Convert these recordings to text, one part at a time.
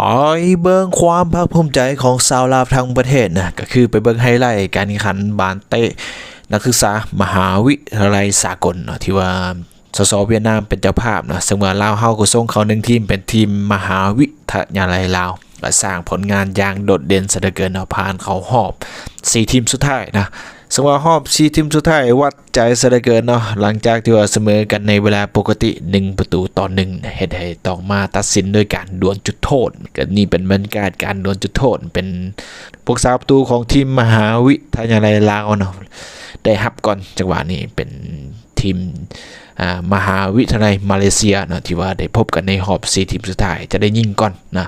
ໄປເບິ່ງຄວາມພາກພູມໃຈຂອງຊາວລາວທັງປະເທດນະ ກໍຄືໄປເບິ່ງໄຮໄລການແຂ່ງຂັນບານເຕະນັກສຶກສາມະຫາວິທະຍາໄລສາກົນເນາະ ທີ່ວ່າ ສສ ຫວຽດນາມເປັນເຈົ້າພາບເນາະ, ເຊິ່ງວ່າລາວເຮົາກໍສົ່ງເຂົ້າໜຶ່ງທີມ ເປັນທີມມະຫາວິທະຍາໄລລາວ ແລະ ສ້າງຜົນງານຢ່າງໂດດເດັ່ນຊະເຫຼືອເກີນເນາະ, ຜ່ານເຂົ້າຮອບສີ່ທີມສຸດທ້າຍນະ. ເຊິ່ງວ່າຮອບສີ່ທີມສຸດທ້າຍວັດໃຈຊະເຫຼືອເກີນເນາະ, ຫຼັງຈາກທີ່ວ່າສະເໝີກັນໃນເວລາປົກກະຕິໜຶ່ງປະຕູຕໍ່ໜຶ່ງ ເຮັດໃຫ້ຕ້ອງມາຕັດສິນໂດຍການດວນຈຸດໂທດ. ກໍນີ້ເປັນບັນຍາກາດການດວນຈຸດໂທດ ເປັນຜູ້ຮັກສາປະຕູຂອງທີມມະຫາວິທະຍາໄລລາວເນາະ ໄດ້ຮັບກ່ອນ. ຈັງຫວະນີ້ເປັນ ທີມ ອາ ມະຫາວິທະຍາໄລມາເລເຊຍເນາະ ທີ່ວ່າໄດ້ພົບກັນໃນຮອບສີ່ທີມສຸດທ້າຍ ຈະໄດ້ຍິງກ່ອນນະ.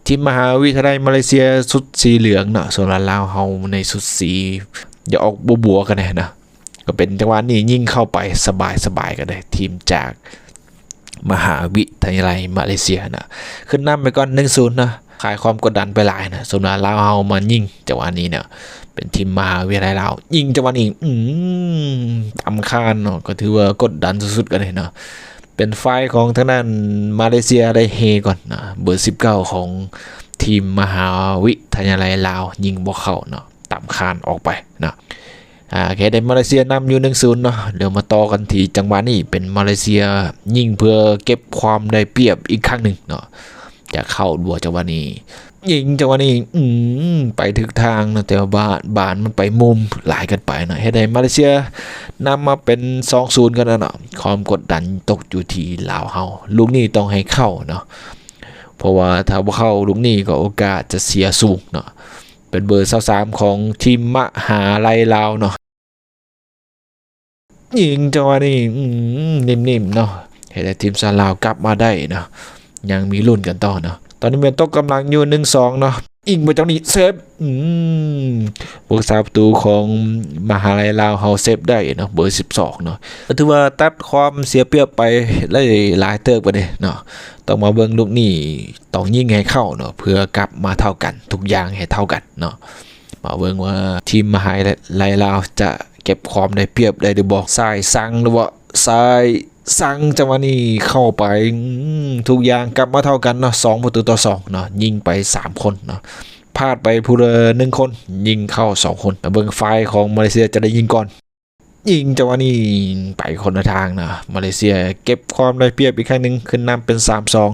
ທີມມະຫາວິທະຍາໄລມາເລເຊຍຊຸດສີເຫຼືອງເນາະ, ສ່ວນລາວເຮົາໃນຊຸດສີ ຢ່າອອກບົວໆກັນແດ່ນະ. ກໍເປັນຈັງຫວະນີ້ຍິງເຂົ້າໄປສະບາຍໆກັນເດ້ ທີມຈາກ ມະຫາວິທະຍາໄລມາເລເຊຍນະ ຂຶ້ນນຳໄປກ່ອນໜຶ່ງສູນນະ, ຄາຍຄວາມກົດດັນໄປຫຼາຍນະ. ສົມວ່າລາວເຮົາມາຍິງຈັງຫວະນີ້ເນາະ, ເປັນທີມມະຫາວິທະຍາໄລລາວຍິງຈັງຫວະນີ້ ອືມ ຕຳຄານເນາະ, ກໍຖືວ່າກົດດັນສຸດໆກັນເນາະ. ເປັນຝ່າຍຂອງທາງດ້ານມາເລເຊຍໄດ້ເຮກ່ອນນະ, ເບີສິບເກົ້າຂອງທີມມະຫາວິທະຍາໄລລາວຍິງບໍ່ເຂົ້າເນາະ, ຕຳຄານອອກໄປເນາະ. ອາ ເຮັດໃຫ້ມາເລເຊຍນຳຢູ່ໜຶ່ງສູນເນາະ. ດຽວມາຕໍ່ກັນທີ່ຈັງຫວະນີ້ ເປັນມາເລເຊຍຍິງເພື່ອເກັບຄວາມໄດ້ປຽບອີກຄັ້ງໜຶ່ງເນາະ, ຈະເຂົ້າບໍ່ຈັງຫວະນີ້ ຍິງຈັງຫວະນີ້ ອືມ ໄປຖືກທາງເນາະ, ແຕ່ວ່າບານ ບານມັນໄປມຸມຫຼາຍເກີນໄປເນາະ, ເຮັດໃຫ້ມາເລເຊຍນຳມາເປັນສອງສູນກັນແລ້ວເນາະ. ຄວາມກົດດັນຕົກຢູ່ທີ່ລາວເຮົາ, ລູກນີ້ຕ້ອງໃຫ້ເຂົ້າເນາະ, ເພາະວ່າຖ້າບໍ່ເຂົ້າລູກນີ້ກໍໂອກາດຈະເສຍສູງເນາະ. ເປັນເບີຊາວສາມຂອງທີມມະຫາໄລລາວເນາະ, ຍິງຈັງຫວະນີ້ ອືມ ນິ້ມໆເນາະ, ເຮັດໃຫ້ທີມຊາດລາວກັບມາໄດ້ເນາະ, ຍັງມີລຸ້ນກັນຕໍ່ເນາະ. ຕອນນີ້ແມ່ນຕົກກຳລັງຢູ່ໜຶ່ງສອງເນາະ, ຍິງໄປຈັງຫວະນີ້ເຊບ ອືມ ຜູ້ຮັກສາປະຕູຂອງມະຫາໄລລາວເຮົາເຊບໄດ້ເນາະ, ເບີສິບສອງເນາະ, ກໍຖືວ່າຕັດຄວາມເສຍປຽບໄປໄດ້ຫຼາຍເຕີບບັດນີ້ເນາະ. ຕ້ອງມາເບິ່ງລູກນີ້ ຕ້ອງຍິງໃຫ້ເຂົ້າເນາະ ເພື່ອກັບມາເທົ່າກັນ, ທຸກຢ່າງໃຫ້ເທົ່າກັນເນາະ. ມາເບິ່ງວ່າທີມມະຫາໄລລາວຈະເກັບຄວາມໄດ້ປຽບໄດ້ຫຼືບໍ່. ຊາຍສັງ ຫຼືວ່າຊາຍສັງ ຈັງຫວະນີ້ເຂົ້າໄປ ອືມ ທຸກຢ່າງກັບມາເທົ່າກັນເນາະ, ສອງປະຕູຕໍ່ສອງເນາະ, ຍິງໄປສາມຄົນເນາະ, ພາດໄປຜູ້ລະໜຶ່ງຄົນ, ຍິງເຂົ້າສອງຄົນ. ມາເບິ່ງຝ່າຍຂອງມາເລເຊຍຈະໄດ້ຍິງກ່ອນ. ຍິງຈັງຫວະນີ້ໄປຄົນລະທາງນະ, ມາເລເຊຍເກັບຄວາມໄດ້ປຽບອີກຄັ້ງໜຶ່ງ, ຂຶ້ນນຳເປັນສາມສອງ.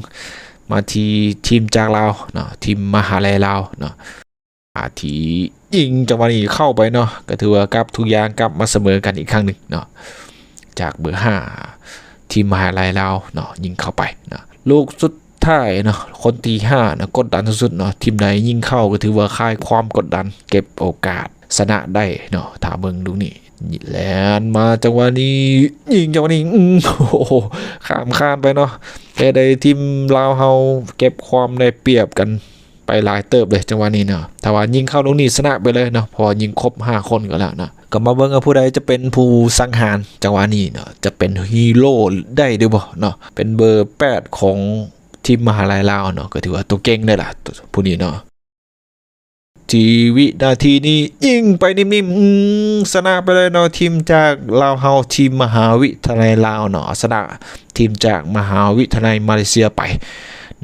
ມາທີ່ທີມຈາກລາວເນາະ, ທີມມະຫາໄລລາວເນາະ, ອາ ທີ່ຍິງຈັງຫວະນີ້ເຂົ້າໄປເນາະ, ກໍຖືວ່າກັບ ທຸກຢ່າງກັບມາສະເໝີກັນອີກຄັ້ງໜຶ່ງເນາະ, ຈາກເບີຫ້າ ທີມມະຫາໄລລາວເນາະ, ຍິງເຂົ້າໄປເນາະ. ລູກສຸດ ທ້າຍເນາະ, ຄົນທີຫ້ານະ ກົດດັນສຸດໆເນາະ, ທີມໃດຍິງເຂົ້າກໍຖືວ່າຄາຍຄວາມກົດດັນ, ເກັບໂອກາດຊະນະໄດ້ເນາະ. ຖ້າເບິ່ງລູກນີ້ ແລ່ນມາຈັງຫວະນີ້ ຍິງຈັງຫວະນີ້ ອືມ ໂອ້ໂຫ ຂ້າມຄານໄປເນາະ, ເຮັດໃຫ້ທີມລາວເຮົາເກັບຄວາມໄດ້ປຽບກັນໄປຫຼາຍເຕີບເລີຍຈັງຫວະນີ້ເນາະ. ຖ້າວ່າຍິງເຂົ້າລູກນີ້ຊະນະໄປເລີຍເນາະ, ເພາະວ່າຍິງຄົບຫ້າຄົນກໍແລ້ວເນາະ. ກໍມາເບິ່ງວ່າຜູ້ໃດຈະເປັນຜູ້ສັງຫານຈັງຫວະນີ້ເນາະ, ຈະເປັນຮີໂຣໄດ້ຫຼືບໍ່ເນາະ. ເປັນເບີແປດຂອງທີມມະຫາໄລລາວເນາະ, ກໍຖືວ່າໂຕເກັ່ງເດ້ລະ ຜູ້ນີ້ເນາະ. ທີ່ວິນາທີນີ້ຍິງໄປນິ່ມໆ ອືມ ຊະນະໄປເລີຍເນາະ, ທີມຈາກລາວເຮົາ ທີມມະຫາວິທະຍາໄລລາວເນາະ, ເອົາຊະນະທີມຈາກມະຫາວິທະຍາໄລມາເລເຊຍໄປ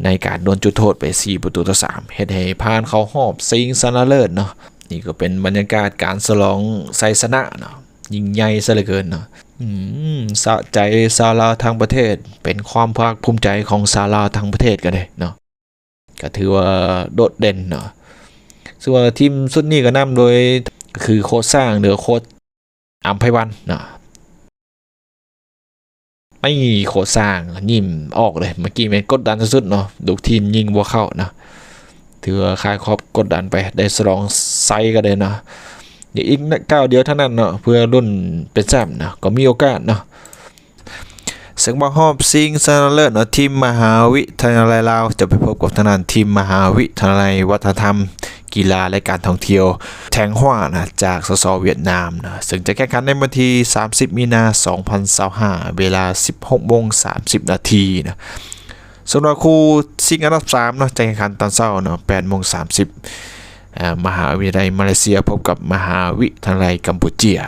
ໃນການດວນຈຸດໂທດໄປສີ່ປະຕູຕໍ່ສາມ ເຮັດໃຫ້ຜ່ານເຂົ້າຮອບຊິງຊະນະເລີດເນາະ. ນີ້ກໍເປັນບັນຍາກາດການສະຫຼອງໄຊຊະນະເນາະ, ຍິ່ງໃຫຍ່ຊະເຫຼືອເກີນເນາະ. ອືມ ສະໃຈຊາວລາວທັງປະເທດ, ເປັນຄວາມພາກພູມໃຈຂອງຊາວລາວທັງປະເທດກັນເດ້ເນາະ. ກໍຖືວ່າໂດດເດັ່ນເນາະ. ເຊິ່ງວ່າທີມຊຸດນີ້ກໍນຳໂດຍ ກໍຄືໂຄດຊ້າງ ຫຼືໂຄດອຳໄພວັນເນາະ. ໄອ້ ໂຄດຊ້າງຍິ້ມອອກເລີຍ, ເມື່ອກີ້ແມ່ນກົດດັນສຸດໆເນາະ, ລູກທີມຍິງບໍ່ເຂົ້າເນາະ. ຖືວ່າຄາຍຄວາມກົດດັນໄປ, ໄດ້ສະຫຼອງໄຊກັນເລີຍເນາະ. ດຽວອີກກ້າວດຽວເທົ່ານັ້ນເນາະ, ເພື່ອລຸ້ນເປັນແຊ້ມເນາະ, ກໍມີໂອກາດເນາະ. ເຊິ່ງວ່າຮອບຊິງຊະນະເລີດເນາະ, ທີມມະຫາວິທະຍາໄລລາວຈະໄປພົບກັບທາງດ້ານທີມມະຫາວິທະຍາໄລວັດທະນະທຳ, ກິລາ ແລະ ການທ່ອງທ່ຽວ ແທງຮວານະ ຈາກ ສສ ຫວຽດນາມນະ, ເຊິ່ງຈະແຂ່ງຂັນໃນວັນທີສາມສິບ ມີນາ ສອງພັນຊາວຫ້າ ເວລາ ສິບຫົກໂມງສາມສິບນາທີນະ. ສຳລັບຄູ່ຊິງອັນດັບສາມເນາະ, ຈະແຂ່ງຂັນຕອນເຊົ້າເນາະ ແປດໂມງສາມສິບ, ເອີ່ ມະຫາວິທະຍາໄລມາເລເຊຍພົບກັບມະຫາວິທະຍາໄລກຳປູເຈຍ.